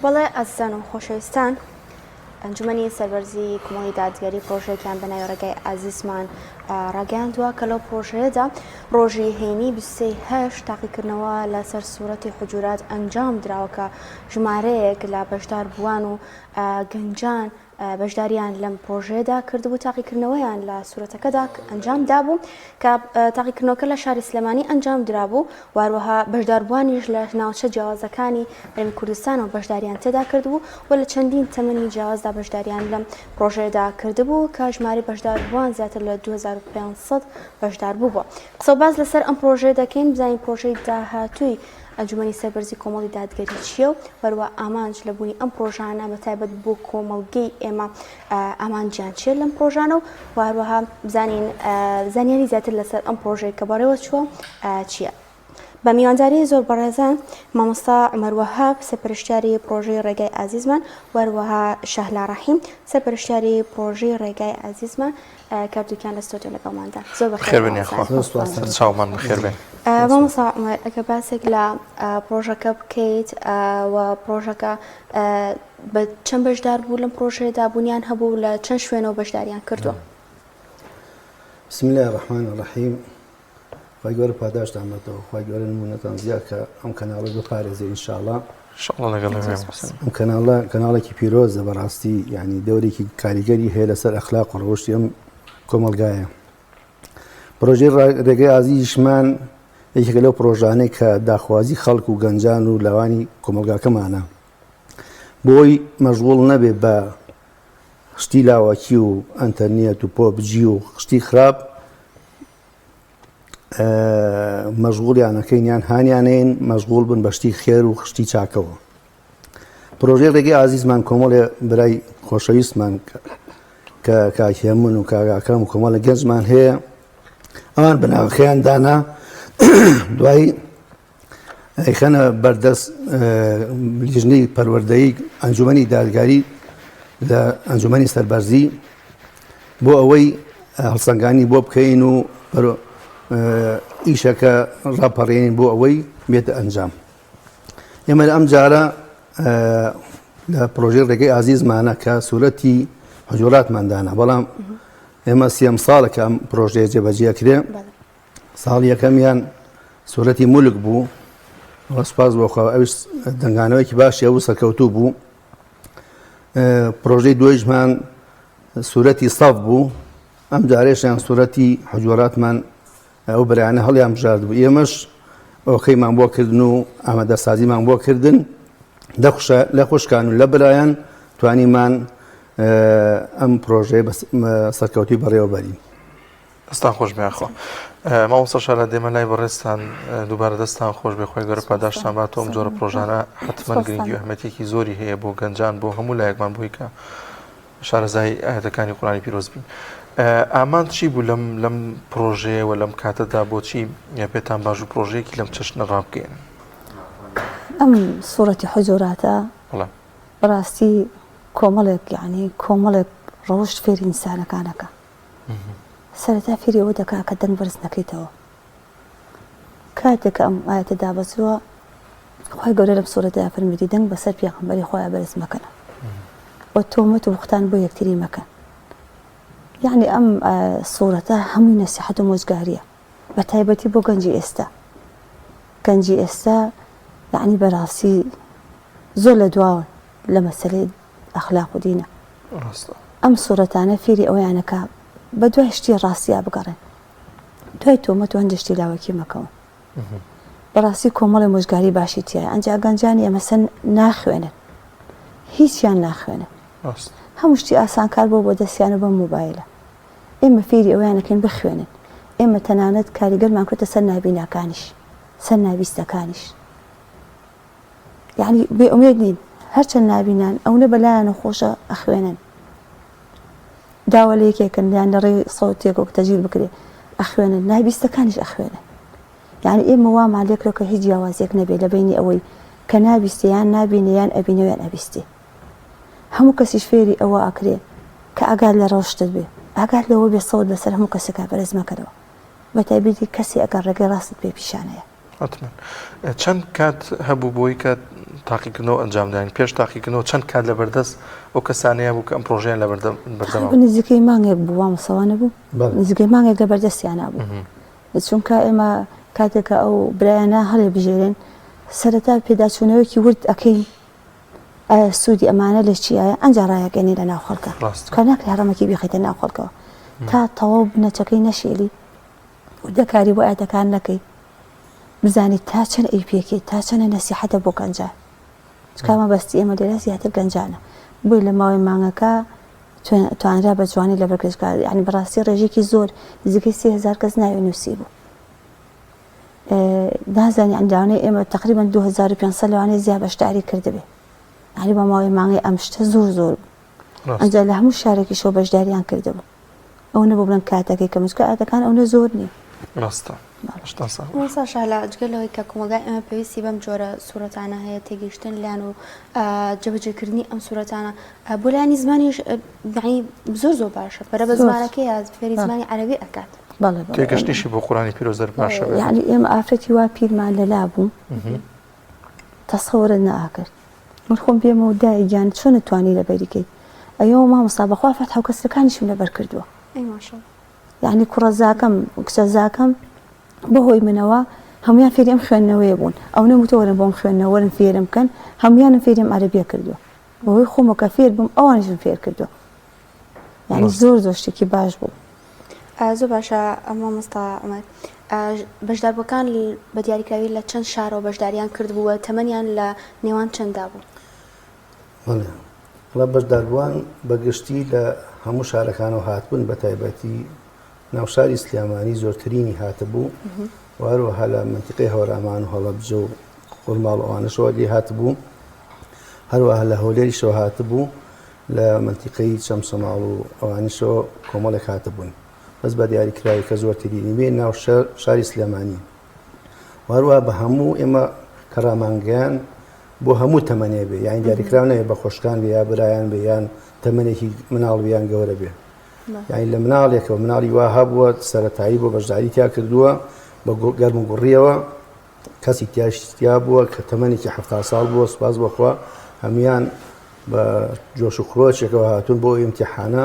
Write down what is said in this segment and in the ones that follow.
بەڵێ ئازیزان و خۆشەویستان، ئەنجومەنی سەربەرزی کۆمەڵی دادگەری پرۆژەیەکیان بە ناوی ڕێگای ئازیزمان ڕاگەیاندووە کە لەو پرۆژەیەدا ڕۆژی هەینی 23 هەشت تاقیکردنەوە لەسەر سوورەتی حجورات ئەنجام دراوە کە ژمارەیەک لە بەشداربووان و گەنجان بەشداریان لەم پرۆژەیەدا کردبوو، تاقیکردنەوەیان لە سورەتەکەدا ئەنجام دابوو کە تاقیکردنەوەکە لە شاری سلێمانی ئەنجام درابوو و هەروەها بەشداربووانیش لە ناوچە جیاوازەکانی هەرێمی کوردستانەوە بەشداریان تێدا کردبوو و لە چەندین تەمەنی جیاوازدا بەشداریان لەم پرۆژەیەدا کردبوو کە ژمارەی بەشداربووان زیاتر لە 2500 بەشداربوو بووە. قسە و باس لەسەر ئەم پرۆژەیە دەکەین بزانین پرۆژەی داهاتووی ئەنجومەنی سەربەرزی کۆمەڵی دادگەری چییە و هەروە ئامانج لە بوونی ئەم پرۆژانە بە تایبەت بۆ کۆمەڵگەی ئێمە ئامانجیان چییە لەم پرۆژانە و هەروەها بزانین زانیاری زیاتر لەسەر ئەم پرۆژەی کە بەڕێوە چووە چییە. بە میوانداری زۆر بەڕێزان مامۆستا عومەر وەهاب سەرپەرشتیاری پرۆژەی ڕێگای ئازیزمان وەروەها شەهلا ڕەحیم سەرپەرشتیاری پرۆژەی ڕێگای ئازیزمان کاردووکیان لە ستۆدیۆ لەگەڵماندا زۆر بەخێر بێن یاخوا سەرچاومان بەخێر بێن. مامۆستا عومەر ئەگەر باسێک لە پرۆژەکە بکەیت و پرۆژەکە بە چەند بەشدار بوو لەم پرۆژەیەدا بوونیان هەبوو لە چەند شوێنەوە بەشداریان کردووە؟ بسم الله الرحمن الرحیم خوای گەورە پاداشتان باتەوە خوای گەورە نمونەتان زیاد کە ئەم کەناڵە بپارێزێ ئینشاءاللە شاءاللە لەگەڵ ئەم کەناڵە کەناڵێکی پیرۆزە بەڕاستی یعنی دەورێکی کاریگەری هەیە لەسەر ئەخلاق و ڕەوشتی ئەم کۆمەڵگایە پرۆژەی ڕێگەی ئازیزیشمان یەکێکە لەو پرۆژانەی کە داخوازی خەڵک و گەنجان و لاوانی کۆمەڵگاکەمانە بۆی مەشغوڵ نەبێ بە شتی لاوەکی و ئەتەرنێت و پۆبجی و شتی خراپ مەشغوڵیان ئەکەین یان هانیانەین مەشغوڵ بن بە شتی خێر و خشتی چاکەوە. پرۆژەی ڕێگەی ئازیزمان کۆمەڵێ برای خۆشەویستمان کە کاک هێمن و کاک ئاکرەم و کۆمەڵە گەنجمان هەیە ئەوان بناغەکەیان دانا دوایی ئەیخەنە بەردەست لیژنەی پەروەردەیی ئەنجومەنی دادگاری لە ئەنجومەنی سەربەرزی بۆ ئەوەی هەڵسەنگانی بۆ بکەین و ئیشەکە ڕاپەڕێنین بۆ ئەوەی بێتە ئەنجام ئێمە ئەم جارە لە پرۆژەی ڕێگەی ئازیزمانە کە سوورەتی حجوراتمان دانا بەڵام ئێمە سێم ساڵە کە ئەم پرۆژەیە جێبەجێ کرێ ساڵی یەکەمیان سوورەتی مولک بوو سوپاس بۆ خوا ئەویش دەنگانەوەیەکی باشی هەبوو سەرکەوتوو بوو پرۆژەی دوێژمان سوورەتی سەف بوو ئەم جارێشیان سوورەتی حجوەراتمان ئەو برایانە هەڵیان بژارد بوو ئێمەش ئۆکەیمان بۆ کردن و ئامادەسازیمان بۆ کردن لە خوشکان و لە برایان توانیمان ئەم پرۆژەیە سەرکەوتوی بەڕێوەبەرین. دەستان خۆش بێ یاخوا مامۆستا شارا دێمە لای بەڕێزتان دووبارە دەستان خۆش بێ خۆی گەورە پاداشتان بات ئەم جۆرە پرۆژانە حتمما گرنگی و ئەهمەتێکی زۆری هەیە بۆ گەنجان بۆ هەموو لایەکمان بۆی کە شارەزای ئاەتەکانی قورانی پیرۆز بین ئامان چی بوو لەم لەم پرۆژەیەوە لەم کاتەدا بۆچی پێتان باش و پرۆژەیەکی لەم چەشنە ڕابگەێن ئەم سوورەتی حجوراتە بەڕاستی کۆمەڵێک یعنی کۆمەڵێک ڕەوشت فێری ئینسانەکانەکە سەرەتا فێری ئەوە دەکا کە دەنگ بەرز نەکەیتەوە کاتێک کە ئەم ئایەتە دابەزیوە خوای گەورە لەم سوورەتەیا فەرموویەتی دەنگ بەسەر پێغەمبەری خۆیا بەرز مەکەنە و تۆمەت و بوختان بۆ یەکتری مەکەن یعنی ئەم سوورەتە هەمووی نەسیحەت و مۆجگاریە بە تایبەتی بۆ گەنجی ئێستا گەنجی ئێستا یعنی بەڕاستی زۆر لە دواون لە مەسەلەی ئەخلاق و دینە ئەم سوڕەتانە فێری ئەوەیانە کە بە دوای شتی ڕاستیا بگەڕێن دوای تۆمەت و هەندێ شتی لاوەکی مەکەون بەڕاستی کۆمەڵی مۆژگاری باشی تایە ئەنجا گەنجانی ئەمەسەن ناخوێنن هیچیان ناخوێنن هەموو شتی ئاسانکار بۆ بۆ دەستیان و بەم مۆبایلە ئێمە فێری ئەویانەکەین بخوێنن ئێمە تەنانەت کاریگەرمان کردە سەر نابیناکانیش سەر نابیستەکانیش یەعنی بێ ئومێد نین هەرچەند نابینان ئەونە بەلایانە خۆشە ئەخوێنن داوا لە یەکێکن یان لە ڕێی سەوتێک وەک تەجیل بکرێ ئەخوێنن نابیستەکانیش ئەخوێنن یعنی ئێمە وامان لێکرێ کە هیچ جیاوازیەک نەبێ لە بینی ئەوەی کە نابیستێ یان نابینێ یان ئەبینێ یان ئەبیستێ هەموو کەسیش فێری ئەوە ئەکرێ کە ئاگات لە ڕەوشتت بێ ئاگات لەوە بێ سەوت بەسەر هەموو کەسێکا بەرز مەکەرەوە بەتایبەتی کەسێ ئەگەر ڕێگەی ڕاستت پێ پیشانەیە. حتمما چەند کات هەبوو بۆی کە تاقیکردنەوە ئەنجامداین پێش تاقیکردنەوە چەند کات لە بەردەست ئەو کەسانەیە بوو کە ئەم پرۆژیان لە بەردەم نزیکەی مانگێک بوو مامۆستاوانە بوو نزیکەی مانگێک لە بەردەستیانە بوو چونکە ئێمە کاتێک کە ئەو برایانە هەڵێبژێرێن سەرەتا پێداچوونەوەکی ورد ئەکەین ئایا سوودی ئەمانە لە چیایە ئەنجا ڕایەگەنی لە ناو خەڵکە کە ناکرێ هەڕەمەکی بیخیتە ناو خەڵکەوە تا تەواو بنەچەکەی نەشێلی وردەکاری بۆ ئاەتەکان نەکەی بزانیت تا چەند ئەی پێکەیت تا چەنە نەسیحەتە بۆ گەنجان چکا مەبەستی ئێمە لێرە زیاتر گەنجانە بۆی لە ماوەی مانگەکە توانرا بە جوانی لە بەرگێژکار یعنی بەڕاستی ڕێژێکی زۆر نزیکەی 3000 کەس ناوی نووسی بوو نازانی ئەنداونەی ئێمە تقریبا 2500 لەوانەیە زیاد بەشداری کردبێ یعنی بە ماوەی مانگی ئەم شتە زۆر زۆر بوو ئەنجا لە هەموو شارێکیشەوە بەشداریان کردبوو ئەو نەبوو بڵێن کاتەکەی کەمە چونکە ئایەتەکان ئەونە زۆر نین. ڕاستە شتان ساغ بێت. مامۆستا شەهلا جگە لەوەی کە کۆمەڵگای ئێمە پێویستی بەم جۆرە سورەتانە هەیە تێگەیشتن لێیان و جێبەجێکردنی ئەم سورەتانە بۆ لایەنی زمانیش یعنی زۆر زۆر باشە پەرە بە زمانەکەی فێری زمانی عەرەبی ئەکات. بەڵێ بەڵێ. تێگەشتنیشی بۆ قورئانی پیرۆز زۆر باشە. یعنی ئێمە ئافرەتی وا پیرمان لەلا بوو تەسەورت نەئەکرد من خۆم بێمەوە دایە گیان چۆن توانی لەبەری کەی ئەیەوە مامۆستا بەخوا فەتحە و کەسرەکانیشم لەبەر کردووە ئەی ماشاءاللە. یعنی کوڕەزاکەم کچەزاکەم بەهۆی منەوە هەمویان فێری ئەم خوێندنەوەیە بوون ئەو نەموتە وەرن بۆم خوێندنەوە وەرن فێرم بکەن هەمویانم فێری ئەم عەرەبیە کردووە بەهۆی خۆمەوە کە فێر بووم ئەوانیشم فێر کردووە یعنی زۆر زۆر شتێکی باش بوو. زۆر باشە مامۆستا عومەر بەشداربووەکان بە دیاریکراوی لە چەند شارەوە بەشداریان کردبوو و تەمەنیان لە نێوان چەنددا بوو؟ بەڵێ وەڵا بەشداربووان بە گشتی لە هەموو شارەکانەوە هاتبوون بە تایبەتی ناو شاری سلێمانی زۆرترینی هاتبوو و هەروەها لە مەنتیقەی هەورامان و هەڵەبجە و خورماڵ ئەوانەشەوە لێ هاتبوو هەروەها لە هەولێریشەوە هاتبوو لە مەنتیقەی چەمچەماڵ و ئەوانیشەوە کۆمەڵێک هاتبوون بەس بە دیاریکراوی کە زۆرترینی بێ ناو شاری سلێمانی و هەروەها بە هەموو ئێمە کە ڕامانگەیان بۆ هەموو تەمەنێ بێ یان دیاریکراو نەبێ بە خۆشکان بێ یا برایان بێ یان تەمەنێکی مناڵ بیان گەورە بێ یعنی لە مناڵێکەوە مناڵی وا هەبووە سەتایی بۆ بەشداری تیا کردووە بە گەرم و گوڕیەوە کەسی تیاش تیا بووە کە تەمەنێکی ه ساڵ بووە سوپاس بۆخوا هەموان بە جۆش و خرۆشێکەوە هاتوون بۆ ئیمتیحانە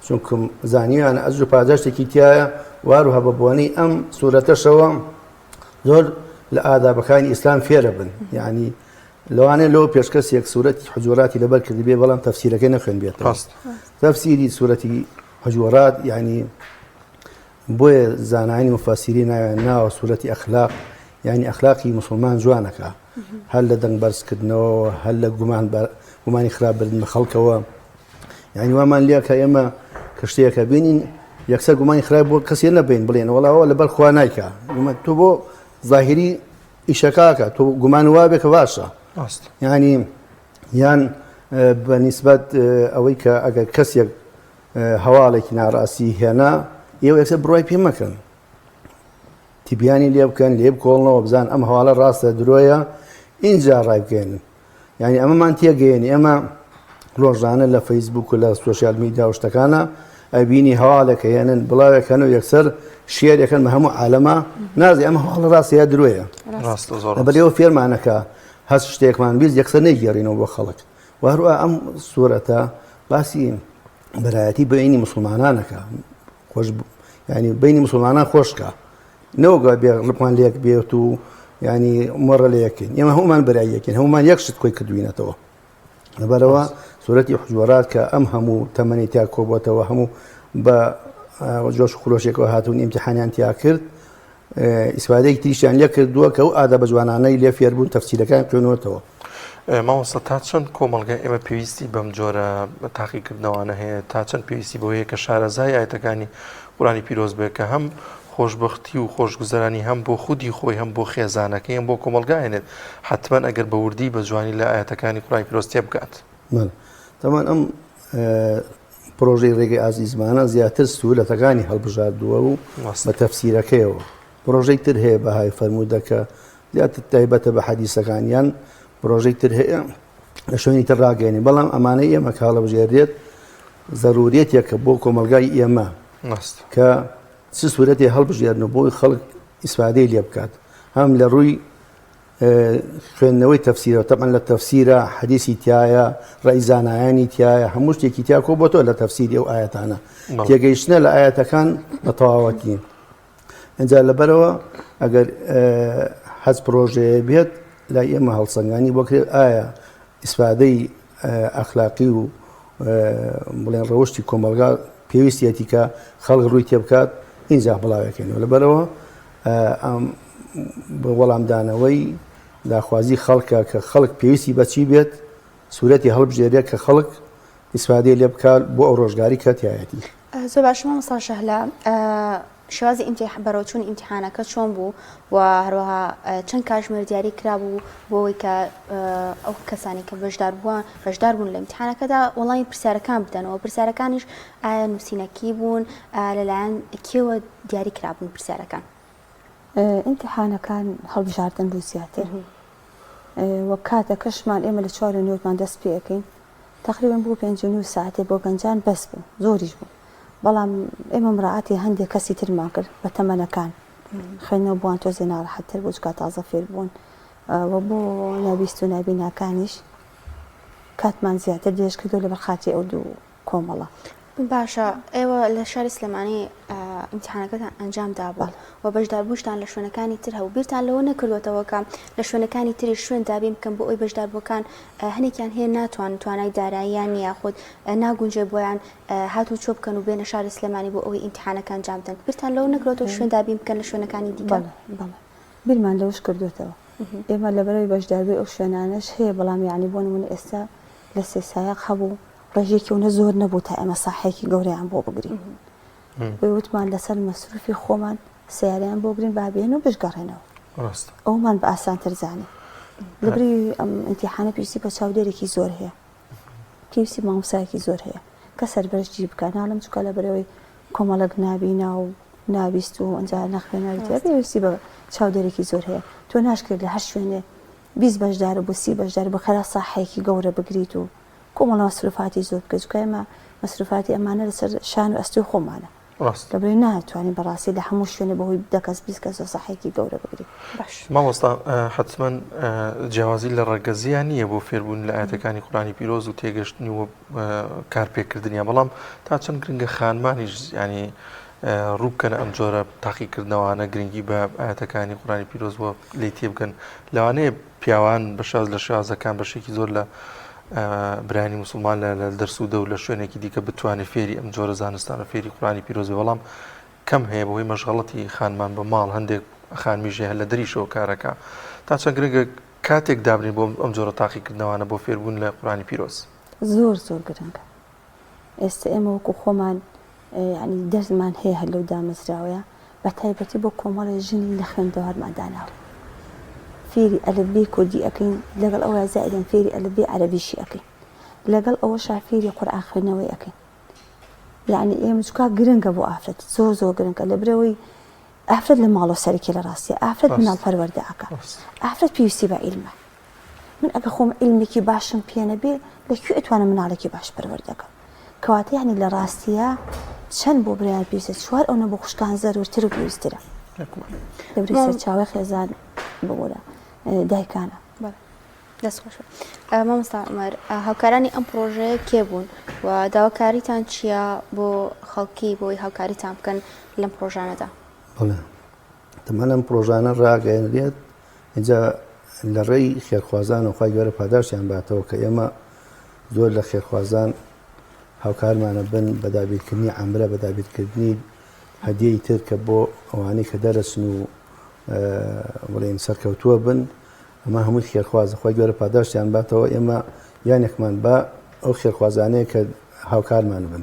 چونکم زانیویانە ئەجر و پاداشتێکی تایە واروها بە بۆنەی ئەم سوورەتەشەوە زۆر لە ئادابەکانی ئیسلام فێرە بن یعنی لەوانەیە لەوە پێشکەس یەک سوورەتی حجوراتی لەبەر کردبێ بەڵام تەفسیرەکەی نەخوێنبێتەوە تەفسیری سوورەتی حجورات یعنی بۆیە زانایانی مفەسیرین ناویان ناوە سورەتی ئەخلاق یانی ئەخلاقی موسڵمان جوانەکا هەر لە دەنگ بەرزکردنەوە هەر لە گومان گومانی خراپ بردن بە خەڵکەوە یعنی وامان لێ کە ئێمە کە شتێکە بینین یەکسەر گومانی خراپ بۆ کەسێ نەبین بڵێن وەڵاوە لەبەر خوا نایکا تۆ بۆ ظاهری ئیشەکەکە تۆ گومان وابێ کە باشە یعنی یان بە نیسبەت ئەوەی کە ئەگەر کەسێک هەواڵێکی ناڕاستی هێنا ئێوە یەکسەر بڕوای پێ مەکەن تیبیانی لێ بکەن لێ بکۆڵنەوە بزان ئەم هەواڵە ڕاستە درۆیە ئینجا ڕای بگەێنن یعنی ئەمەمان تێگەێنی ئەمە ڕۆژانە لە فەیسبوک و لە سۆشیال میدیا و شتەکانە ئەبینی هەواڵێک هێنن بڵاوێکەن و یەکسەر share ەکەن بە هەموو عالەمە نازی ئەمە هەواڵ ڕاستە یا درۆیە ڕاستە فێرمانەکە هەست شتێکمان بیست یەکسەر نەیگێڕینەوە بۆ خەڵک و هەروە ئەم سوورەتە باسی برایەتی بینی مسلمانانەکە خۆش ینی بینی مسلمانان خۆشکە نەوەگە بێ ڕقمان لێک بێت و ینی مۆڕە لە یەکین ئێمە هەمومان برایەکین هەمومان یەک شت کۆی کردوینەتەوە لەبەرەوە سوورەتی حجوەرات کە ئەم هەموو تەمەنی تیا کۆبەتەوە هەموو بە جۆش خرۆشێکەوە هاتوون ئیمتحانیان تیا کرد ئیسفادەیەکی تریشیان لێ کردووە کە ئەو ئادابە جوانانەی لێ فێر بوون تەفسیرەکان خوێنووەتەوە. مامۆستا تا چەند کۆمەڵگای ئێمە پێویستی بەم جۆرە تاقیکردنەوانە هەیە تا چەند پێویستی بۆ هەیە کە شارەزای ئاەتەکانی قورانی پیرۆز بێت کە هەم خۆشببختی و خۆشگوزەرانی هەم بۆ خودی خۆی هەم بۆ خێزانەکەی هەم بۆ کۆمەلگا هێنێت حتمما ئەگەر بە وردی بە جوانی لە ئاەتەکانی قورانی پیرۆز تێبگات. تەمان ئەم پرۆژەی ڕێگەی ئازیزمانە زیاتر سوورەتەکانی هەڵبژاردووە و بە تەفسیرەکەیەوە پرۆژەی تر هەیە بەهای فەرموودە کە زیاتر تایبەتە بە حەدیسەکان یان پرۆژەی تر هەیە لە شوێنی تر ڕاگەێنی بەڵام ئەمانەی ئێمە کە هەڵەبژێرێت زەروریەتێکە بۆ کۆمەلگای ئێمە کە چ سوورەتی هەڵبژێرن و بۆی خەڵک ئیسفادەی لێ بکات. هەم لە ڕووی خوێندنەوەی تەفسیرەوە تەبعەن لە تەفسیرە حەدیسی تایە ڕای زانایانی تایە هەموو شتێکی تیا کۆ بۆتەوە لە تەفسیری ئەو ئاەتانە تێگەیشتنە لە ئاەتەکان بە تەواوەتی ئەجا لەبەرەوە ئەگەر حەز پرۆژەیە بێت لای ئێمە هەڵسەنگانی بۆ کرێت ئایا ئیسفادەی ئەخلاقی و بڵێن ڕەوشی کۆمەڵگا پێویستیەتی کە خەڵک ڕووی تێبکات ئینجا بڵاوەکەینەوە لەبەرەوە ئەم وەڵامدانەوەی داخوازی خەڵکە کە خەڵک پێویستی بەچی بێت سوورەتی هەڵبژێرێت کە خەڵک ئیسفادەی لێ بکات بۆ ئەو ڕۆژگاری کە تیایەتی. زۆر باشە مامۆستا شەهلا شێوازی بەڕێوەچوونی ئیمتیحانەکە چۆن بوو و هەروەها چەند کاژمێر دیاری کرابوو بۆ ئەوەی کە ئەو کەسانی کە بەشدار بووان بەشدار بوون لە ئیمتیحانەکەدا وەڵامی پرسیارەکان بدەنەوە پرسیارەکانیش ئایا نووسینەکی بوون لەلایەن کێوە دیاری کرابوون پرسیارەکان؟ ئیمتیحانەکان هەڵبژاردن بوو زیاتر وە کاتەکەشمان ئێمە لە چوار و نیوەمان دەست پێ ئەکەین تەقریبەن بۆ پێنج و نیو ساعتێ بۆ گەنجان بەس بوو زۆریش بوو بەڵام ئێمە مراعاتی هەندێک کەسی ترمان کرد بە تەمەنەکان خوێندنەوە بۆیان تۆزێ ناڕەحەتتر بوو چونکە تازە فێر بوون و بۆ نابیست و نابیناکانیش کاتمان زیاتر درێژ کردو لەبەر خاتری ئەو دوو کۆمەڵە. باشە ئێوە لە شاری سلێمانی ئیمتیحانەکەتان ئەنجام دابوو و بەشداربووشتان لە شوێنەکانی تر هەبوو بیرتان لەوە نەکردوێتەوە کە لە شوێنەکانی تری شوێن دابین بکەن بۆ ئەوی بەشداربووەکان هەنێکیان هەیە ناتوان توانای داراییان نییە خود ناگونجێ بۆیان هاتوو چۆ بکەن و بێنە شاری سلێمانی بۆ ئەوەی ئیمتیحانەکە ئەنجام بدەن بیرتان لەوە نەکردوێتەوە شوێن دابین بکەن لە شوێنەکانی دیکە؟ بەڵێ بیرمان لەوەش کردوێتەوە ئێمە لەبەرەوەی بەشداربووی ئەو شوێنانەش هەیە بەڵام یعنی بۆ نمونە ئێستا لە سێسایەق هەبوو ڕێژەیەکی ئەونە زۆر نەبوو تا ئێمە ساحەیەکی گەورەیان بۆ بگرین بۆیە وتمان لەسەر مەسروفی خۆمان سیارەیان بۆ بگرین با بێن و بشگەڕێنەوە ڕاستە ئەومان بە ئاسانتر زانی لەبری ئەم ئیمتیحانە پێویستی بە چاودێرێکی زۆر هەیە پێویستی بە مامۆستایەکی زۆر هەیە کە سەربەرشتی بکە ناڵم چکە لە بەرەوەی کۆمەڵک نابینا و نابیست و ئەنجا نەخوێنەری تیا پێویستی بە چاودێرێکی زۆر هەیە تۆ ناشکرێت لە هەر شوێنێ 20 بەشدار بوو سی بەشدار بە خێرا ساحەیەکی گەورە بگریت و کۆمەڵە مەسروفاتی زۆر بکەی چونکە ئێمە مەسروفاتی ئەمانە لەسەر شان و ئەستۆی خۆمانە ڕاستە. لەبەرئەوەی ناتوانین بەڕاستی لە هەموو شوێنێ بەهۆی دە کەس 20 کەس و ساحەیەکی گەورە بگرین. باش. مامۆستا حەتمەن جیاوازی لە ڕەگەزیا نییە بۆ فێربوون لە ئایەتەکانی قورئانی پیرۆز و تێگەشتنی و کارپێکردنیان بەڵام تا چەند گرنگە خانمانیش یانی ڕوو بکەنە ئەم جۆرە تاقیکردنەوانە گرنگی بە ئایەتەکانی قورئانی پیرۆز وە لێی تێبگەن لەوانەیە پیاوان بە شاز لە شێوازەکان بەشێکی زۆر لە برایانی موسڵمان لە لە دەرس و دەور لە شوێنێکی دیکە بتوانێت فێری ئەم جۆرە زانستانە فێری قورئانی پیرۆز بێ بەڵام کەم هەیە بەهۆی مەشغەڵەتی خانمان بە ماڵ هەندێک خانمیش هەیە لە دەریشەوە کارەکە تا چەند گرنگە کاتێک دابنین بۆ ئەم جۆرە تاقیکردنەوانە بۆ فێربوون لە قورئانی پیرۆز. زۆر زۆر گرنگە ئێستا ئێمە وەکو خۆمان یانی دەرزمان هەیە هەر لەو دامەزراوەیە بە تایبەتی بۆ کۆمەڵێ ژنی نەخوێندەوارمان داناوە فێری ئەلفبێی کوردی ئەکەین لەگەڵ ئەوە زائیدەن فێری ئەلفبێی عەرەبیشی ئەکەین لەگەڵ ئەوەشا فێری قورئان خوێندنەوەی ئەکەین یعنی ئێمە چکا گرنگە بۆ ئافرەت زۆر زۆر گرنگە لە برەوەی ئافرەت لە ماڵەوە سەرەکی لە ڕاستە ئافرەت مناڵ پەروەردە ئەکا ئافرەت پێویستی بە عیلمە من ئەگەر خۆم عیلمێکی باشم پێ نەبێ لە کوێ ئەتوانم مناڵێکی باش پەروەردە کەم کەواتە یانی لە ڕاستیە چەند بۆ برایان پێویستە چوار ئەونە بۆ خوشکان زەرورتر و پێویستترە لەبری سەرچاوەی خێزان ببورە دایکانە. دەست خۆش مامۆستا عومەر هاوکارانی ئەم پڕۆژەیە کێ بوون و داواکاریتان چییە بۆ خەڵکی بۆی هاوکاریتان بکەن لەم پڕۆژانەدا؟ بەڵێ تەمان ئەم پڕۆژانە ڕاگەیەنرێت ئینجا لە ڕێی خێرخوازان و خوای گەورە پاداشتیان باتەوە کە ئێمە زۆر لە خێرخوازان هاوکارمانە بن بە دابینکردنی عەمرە بە دابینکردنی هەدیەی تر کە بۆ ئەوانەی کە دەرەچن و بڵێن سەرکەوتووە بن ئەمە هەمووی خێرخوازە خوای گەورە پاداشتیان باتەوە ئێمە یانێکمان بە ئەو خێرخوازانەیە کە هاوکارمان بن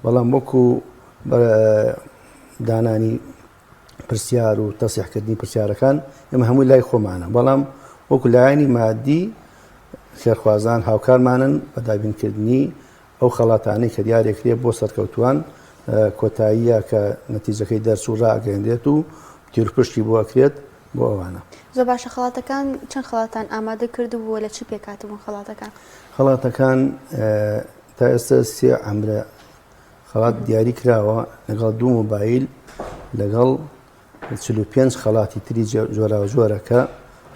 بەڵام وەکو دانانی پرسیار و تەسیحکردنی پرسیارەکان ئێمە هەمووی لای خۆمانە بەڵام وەکو لایەنی مادی خێرخوازان هاوکارمانن بە دابینکردنی ئەو خەڵاتانەی کە دیارێکرێ بۆ سەرکەوتووان کۆتاییە کە نەتیجەکەی دەرچوو ڕاگەیەنرێت و تیرپشتی بۆ ئەکرێت بۆ ئەوانە. زۆر باشە خەڵاتەکان چەند خەڵاتان ئامادە کردبوو و لە چی پێکهاتبوون خەڵاتەکان؟ خەڵاتەکان تا ئێستا سێ عەمرە خەڵات دیاری کراوە لەگەڵ دوو مۆبایل لەگەڵ 45 خەڵاتی تری جۆراوجۆرە کە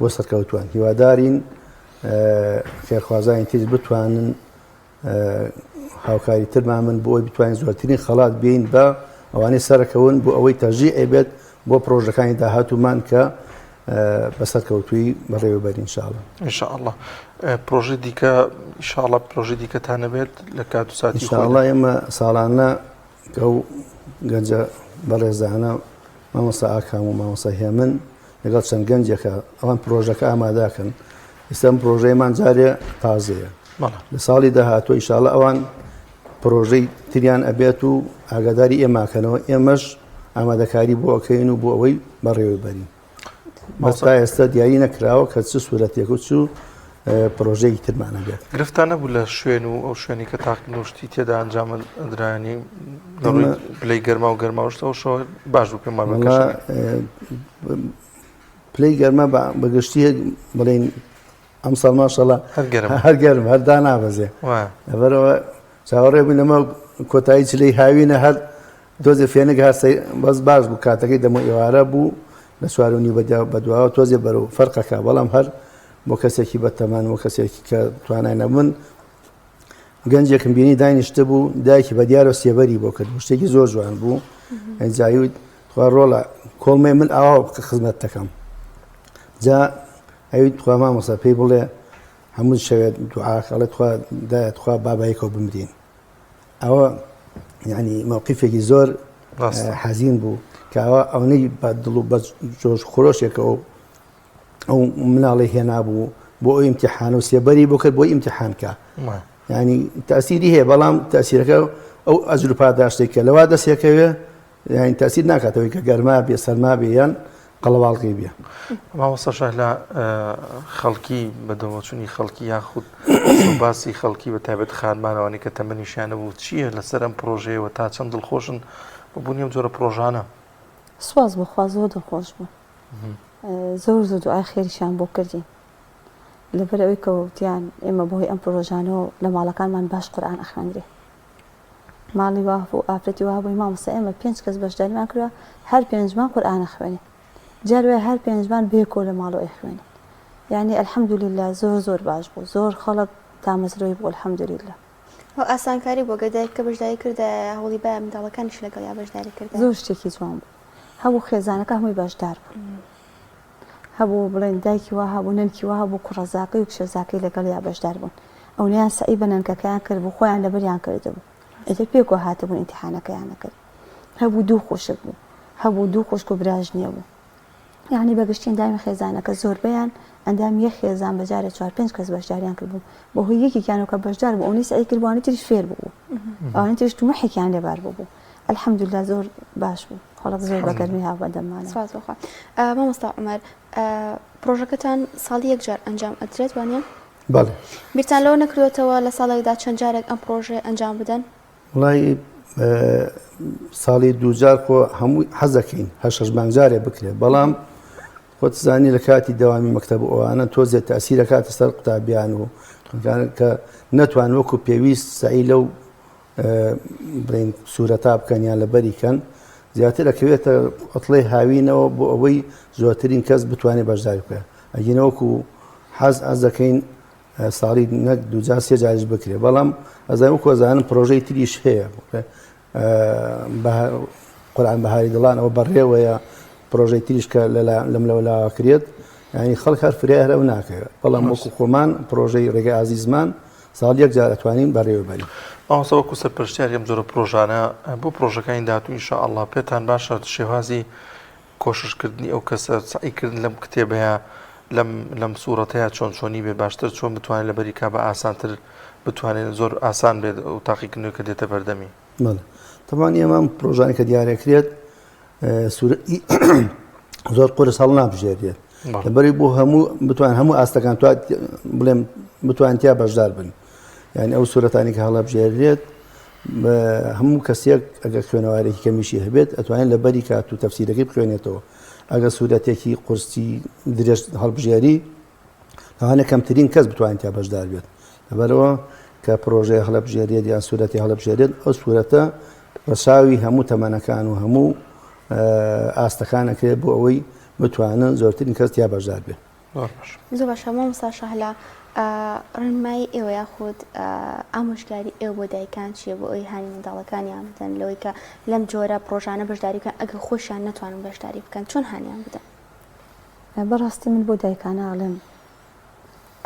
بۆ سەرکەوتووان. هیوادارین خێرخوازانی تریش بتوانن هاوکاری ترمان بن بۆ ئەوەی بتوانین زۆرترین خەڵات بێین بە ئەوانەی سەرەکەون بۆ ئەوەی تەشجیعێ بێت بۆ پرۆژەکانی داهاتوومان کە بە سەرکەوتووی بەڕێوەبەرین ان شاء الله. ان شاء الله پرۆژەی دیکە ان شاء الله پرۆژەی دیکەتان نەبێت لە کات و ساتی ان شاء الله ئێمە ساڵانە ئەو گەنجە بەڕێزانە مامۆستا ئاکام و مامۆستا هێمن لەگەڵ چەند گەنجێکە ئەوان پرۆژەکە ئاماداکەن ئێستا ئەم پرۆژەیەمان جارێ تازەیە لە ساڵی داهاتوو ئیشاڵە ئەوان پرۆژەی تریان ئەبێت و ئاگاداری ئێماکەنەوە ئێمەش ئامادەکاری بۆ ئەکەین و بۆ ئەوەی بەڕێوەبەرین. بەس تا ئێستا دیاری نەکراوە کە چ سوورەتێک و چ پرۆژەیەکی ترمان هەبێت. گرفتان نەبوو لە شوێن و ئەو شوێنی کە تاقیکردنەوە شتی تێدا ئەنجام درانی لە ڕووی پلەی گەرما و گەرما و شتەوە شەوە باش بوو پێم وابێ وەڵا پلەی گەرما بە گشتی بڵێین ئەمساڵ ماشەڵا هەر گەرم هەر گەرم هەر دانابەزێ لەبەرەوە چاوەڕێ بووین لەمە کۆتایی چلەی هاوینە هەر تۆزێ فێنک هات بەس باش بوو کاتەکەی دەمە ئێوارە بوو لە چوار و نیو بەدواوە تۆزێ بەرەو فەرقەکە بەڵام هەر بۆ کەسێکی بەتەمان بۆ کەسێکی کە توانای نەبوون گەنجێکم بینی دانیشتە بوو دایکی بە دیارە سێبەری بۆ کرد شتێکی زۆر جوان بوو ئەنجایی خوا ڕۆڵە کۆڵمێ من ئاوا خزمەت دەکەم جا ئەوی تخوا مامۆستا پێی بڵێ هەموو شەوێت دوعاکەڵێ تخوا دایە تخوا بابایکەوە بمرین ئەوە یعنی مەوقیفێکی زۆر حەزین بوو کە ئەوە ئەوەی بە دڵ و بە جۆش خرۆشێکەوە ئەو مناڵی هێنابوو بۆ ئەو ئیمتحان و سێبەری بۆ کرد بۆ ئیمتحانکە ینی تاسیری هەیە بەڵام تاسیرەکە ئەو ئەجر و پاداشتێک کە لەوا دەستێکەوێ یانی تەئسیر ناکات ئەوەی کە گەرما بێ سەرما بێ یان قەڵەباڵغی بێ. مامۆستا شەهلا خەڵکی بەدەمەچوونی خەڵکی یاخود باسی خەڵکی بە تایبەت خانمانەوانی کە تەمەنیشیان نەبوو چییە لەسەر ئەم پرۆژەیەوە تا چەند دڵخۆشن بە بوونی ئەم جۆرە پرۆژانە؟ سوپاس بۆ خوا زۆر دڵخۆش بوون زۆر زۆر دوعای خێریشیان بۆ کردین لەبەر ئەوەی کە وتیان ئێمە بەهۆی ئەم پرۆژانەوە لە ماڵەکانمان باش قورئان ئەخوێندرێ ماڵی وا هەبوو ئافرەتی وا هەبووی مامۆستا ئێمە پێنج کەس بەشداریمان کردوە هەر پێنجمان قورئان ئەخوێنین جار وایە هەر پێنجمان بەیەکەوە لە ماڵەوە ئەیخوێنین یعنی الحمدللە زۆر زۆر باش بوو زۆر خەڵک تامەزرۆی بوو الحمدللە. ئەو ئاسانکاری بوو گەر دایکەکە بەشداری کردایە هەوڵی بایە منداڵەکانیشی لەگەڵیا بەشداری کردایە. زۆر شتێکی جوان بوو هەبوو خێزانەکە هەمووی بەشدار بوون هەبوو بڵێن دایکی وا هەبوو نەنکی وا هەبوو کوڕەزاکەی و کچەزاکەی لەگەڵیا بەشدار بوون ئەونەیان سەعی بە نەنکەکەیان کردبوو خۆیان لەبەریان کردبوو ئیتر پێکەوە هاتبوون ئیمتیحانەکەیان ئەکرد هەبوو دوو خوشک بوو هەبوو دوو خوشک و براژنیە بوو یعنی بە گشتی ئەندامی خێزانەکە زۆربەیان ئەندامی یەک خێزان بە جارێ چوار پێنج کەس بەشداریان کردبوو بەهۆی یەکێکیانەوە کە بەشدار بوو ئەونەی سەعی کردبوو ئەوانی تریش فێر بوو ئەوانی تریش تموحێکیان لەبار بوو الحمدلله زۆر باش بوو خەڵک زۆر بە گەرمی هاو بەدەممانەوە. سپاس بۆ خوا. مامۆستا عومەر پڕۆژەکەتان ساڵی یەک جار ئەنجام ئەدرێت وانە؟ بەڵێ. بیرتان لەوە نەکردوێتەوە لە ساڵێکدا چەند جارێک ئەم پڕۆژەیە ئەنجام بدەن؟ وڵی ساڵی دووجار خۆ هەموو حەزەکەین هەر شەش مانگ جارێ بکرێت بەڵام خۆت زانی لە کاتی دەوامی مەکتەب و ئەوانە تۆزێ تەسیرەکاتە سەر قوتابیان و کە نەتوان وەکو پێویست سەعی لەو بڵێین سوورەتا بکەن یان لەبەری کەن زیاتر ئەکەوێتە عوتڵەی هاوینەوە بۆ ئەوەی زۆرترین کەس بتوانێت بەشداری بکە ئەگینە وەکو حەز ئەز دەکەین ساڵی نەک دوجار سێ جاریش بکرێت بەڵام ئەزای وەکو ئەزانم پرۆژەی تریش هەیە قورآن بەهاری دڵان ئەوە بەڕێوەیە پرۆژەی تریش کە لەم لەولاوە کرێت یعنی خەڵک هەر فرێ هەر ئەو ناکەوێت بەڵام وەکو خۆمان پرۆژەی ڕێگە ئازیزمان ساڵ یەک جار ئەتوانین بەڕێوە بەرین. مامۆستا وەکو سەرپەرشتیاری ئەم جۆرە پرۆژانە بۆ پرۆژەکانی داهاتوو ان شاء اللە پێتان باشە شێوازی کۆشش کردنی ئەو کەسە سەعی کردن لەم کتێبەیە لەم لەم سوڕەتەیە چۆن چۆنی بێ باشتر چۆن بتوانێت لەبەری کا بە ئاسانتر بتوانێت زۆر ئاسان بێت ئەو تاقیکردنەوەی کە دێتە بەردەمی. بەڵێ تەبعەن ئێمە ئەم پرۆژانەی کە دیارەکرێت سوورەتی زۆر قورس هەڵنابژێرێت لەبەری بۆ هەموو بتوان هەموو ئاستەکان تو بڵێم بتوان تیا بەشدار بن یعنی ئەو سوورەتانی کە هەڵەبژێرێت هەموو کەسێک ئەگەر خوێنەوارێکی کەمیشی هەبێت ئەتوانێت لە بەری کات و تەفسیرەکەی بخوێنێتەوە ئەگەر سوورەتێکی قورسی درێژ هەڵبژێری لەوانە کەمترین کەس بتوانێت تیا بەشدار بێت لەبەرەوە کە پرۆژەیە هەڵەبژێرێت یان سوورەتی هەڵەبژێرێت ئەو سوورەتە ڕەچاوی هەموو تەمەنەکان و هەموو ئاستەکان ئەکرێت بۆ ئەوەی بتوانن زۆرترین کەس تیا بەشدار بێت. زۆر باشە مامۆستا شەهلا ڕێنمایی ئێوە یاخود ئامۆژگاری ئێوە بۆ دایکان چییە بۆ ئەوەی هانی منداڵەکانیان بدەن لەوەی کە لەم جۆرە پڕۆژانە بەشداری بکەن ئەگەر خۆشیان نەتوانن بەشداری بکەن چۆن هانیان بدەن؟ بەڕاستی من بۆ دایکانە ئەڵێم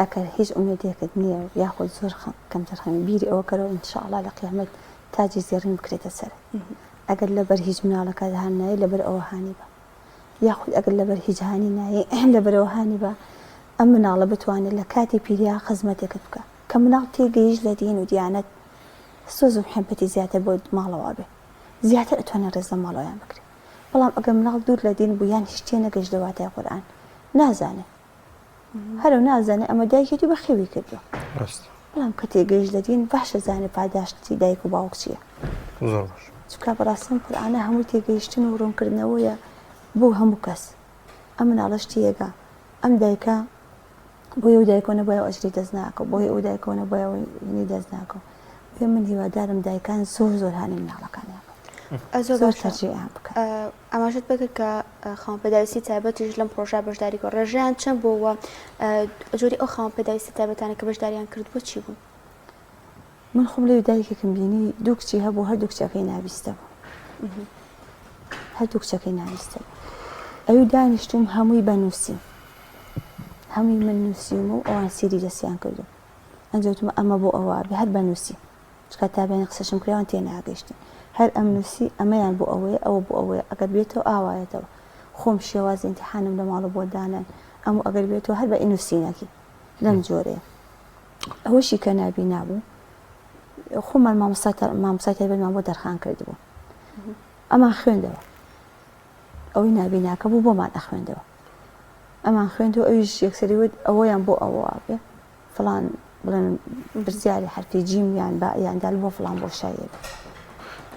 ئەکەر هیچ ئومێدێکت نییە و یاخود زۆر کەمتەرخەمی بیری ئەوە کەرەوە ان شاء اللە لە قیامەت تاجی زێڕین بکرێتە سەرت ئەگەر لەبەر هیچ مناڵەکەت هان نایەی لەبەر ئەوە هانی بە یاخود ئەگەر لەبەر هیچ هانی نایەی لەبەرەوە هانی بە ئەم مناڵە بتوانێت لە کاتی پیریا خزمەتێکت بکە کە مناڵ تێگەیشت لە دین و دیانەت سۆز و محبەتی زیاتر بۆ ماڵەوە بێ زیاتر ئەتوانێت ڕێز لە ماڵەوەیان بگرێت بەڵام ئەگەر مناڵ دوور لە دین بوو یان هیچ تێنەگەیشت لە واتای قورئان نازانێ هەرو نازانێ ئەمە دایکێتی بەخێوی کردووە بەڵام کە تێگەیشت لە دین باش ئەزانێ پاداشتی دایک و باوک چییە زۆر باش چونکە بەڕاستی ئەم قورئانە هەمووی تێگەیشتن و ڕوونکردنەوەیە بۆ هەموو کەس ئەم مناڵەش تێگا ئەم دایکە بۆیە و دایکۆ نەبووە ئەجری دەست ناکەو بۆیە ئەو دایکۆ نەبووە هینی دەست ناکەو بۆیە من هیوادارم دایکان زۆر زۆر هانی مناڵەکانیان زۆر زۆر تەرجیعیان بکەن ئاماژەت پێکرد کە خاوەن پێداویستی تایبەتیش لەم پڕۆژە بەشداری کرد، ڕێژەیان چەند بوو و جۆری ئەو خاوەن پێداویستیە تایبەتانە کە بەشداریان کردبوو چی بوون؟ من خۆم لەوێ دایکێکم بینی دوو کچی هەبوو هەردوو کچەکەی نابیستە بوو هەردوو کچەکەی نابیستە بوو ئەوی دانیشتوم هەمووی بە نووسین هەمووی من نووسیم و ئەوان سیری دەستیان کردو ئەنجوتم ئەمە بۆ ئەوە بێ هەر بە نووسی چونکە تا بەیانی قسەشم کرد ئەوان تێناگەیشتن هەر ئەمنوسی ئەمەیان بۆ ئەوەیە ئەوە بۆ ئەوەیە ئەگەر بێتەوە ئاوایەتەوە خۆم شێوازی ئینتیحانم لە ماڵە بۆ دانان ئەم و ئەگەر بێتەوە هەر بە ئینوسینەکی لەم جۆرەیە ئەوەشی کە نابینا بوو خۆمان مامۆستا مامۆستای تایبەتمان بۆ دەرخان کردبوو ئەمان خوێندەوە ئەوەی نابیناکە بوو بۆمان ئەخوێندەوە ئەمان خوێندەوە ئەویش یەکسەری وت ئەوەیان بۆ ئەوە بێ فڵان بڵێن پرسیاری حەرفی جیم یان با یان دال بۆ فڵان بۆشاییە بێت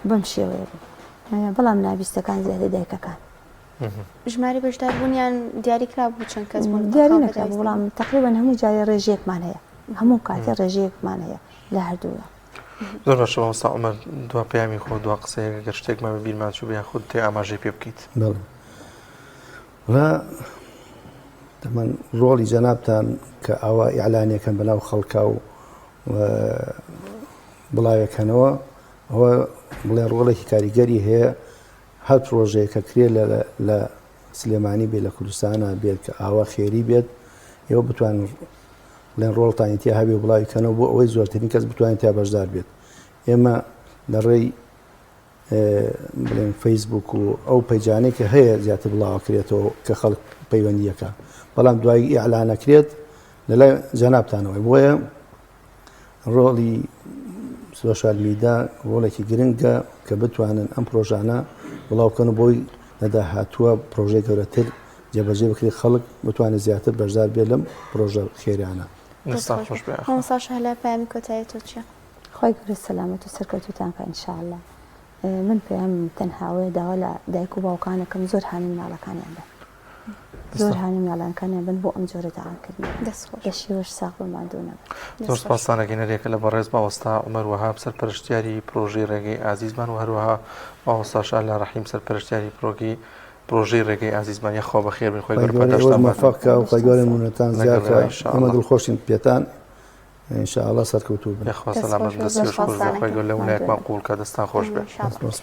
بەم شێوەیە بوو بەڵام نابیستەکان زیاتر دایکەکان ژمارەی بەشداربوونیان دیاری کرابوو چەند کەس بوون دیاری نەکرابوو بەڵام تقریبا هەموو جارێ ڕێژەیەکمان هەیە هەموو کاتێ ڕێژەیەکمان هەیە لە هەردوولا زۆر باشە مامۆستا عومەر دوا پەیامی خۆ دوا قسەیەک گەر شتێکمان بە بیرمان چوو یان خود تێ ئاماژەی پێ بکەیت بەڵێ و تەمەن ڕۆڵی جەنابتان کە ئاوا ئیعلانیەکەن بەناو خەڵکا و بڵاوێکەنەوە ئەوە بڵێن ڕۆڵێکی کاریگەری هەیە هەر پرۆژەیە کە کرێ لە سلێمانی بێ لە کوردستانە بێت کە ئاوا خێری بێت ئێوە بتوان بڵێن ڕۆڵتانی تیا هەبێ بڵاوی کەنەوە بۆ ئەوەی زۆرترین کەس بتوانێت تیا بەشدار بێت ئێمە لە ڕێی بڵێن فەیسبوک و ئەو پەیجانەی کە هەیە زیاتر بڵاوەکرێتەوە کە خەڵک پەیوەندیەکە بەڵام دوای ئیعلانەکرێت لەلای جەنابتانەوەی بۆیە ڕۆڵی سۆشال میدا ڕۆڵێکی گرنگە کە بتوانن ئەم پرۆژانە بڵاوکەن و بۆی لەداهاتووە پرۆژەی گەورەتر جێبەجێ بکرێت خەڵک بتوانێت زیاتر بەشدار بێت لەم پرۆژە خێرانە. دەستتان خۆش بێ. مامۆستا شەهلا پەیامی کۆتایی تۆ چییە؟ خوای گەورە سەلامەت و سەرکەوتوتان کا ان شاء اللە من پەیامم تەنها ئەوەیە داوا لە دایک و باوکانەکەم زۆر هانی مناڵەکانیان بن زۆر هانی مناڵەکانیان بن بۆ ئەم جۆرە تاقیکردنەوە دەست خۆش لەشی وەش ساغ بن ماندوو نەبن زۆر سپاستان ئەکەین هەریەکە لە بەڕێز مامۆستا عومەر وەهاب سەرپەرشتیاری پرۆژەی ڕێگەی ئازیزمان و هەروەها مامۆستا شالا ڕەحیم سەرپەرشتیاری پرۆگی پرۆژەی ڕێگەی ئازیزمان یاخوا بەخێر بن خوای خوای گەورە گەورە ئێوەش پاداشتان مۆفەق باتەوە کا و خوای گەورە نمونەتان زیاد لەگەڵ کا ئێوە ان شاء ئێمە اللە دڵخۆشین پێتان ان شاء اللە سەرکەوتوو بن. یاخوا دەست سەلامەت خۆش بن بێ دەستی زۆر خۆش بێ سپاستان خوای ئەکەم گەورە لە ماندوو ولایەکمان نەبن قبوڵ کا دەستان خۆش بێ. ان شاء اللە. دەست خۆش.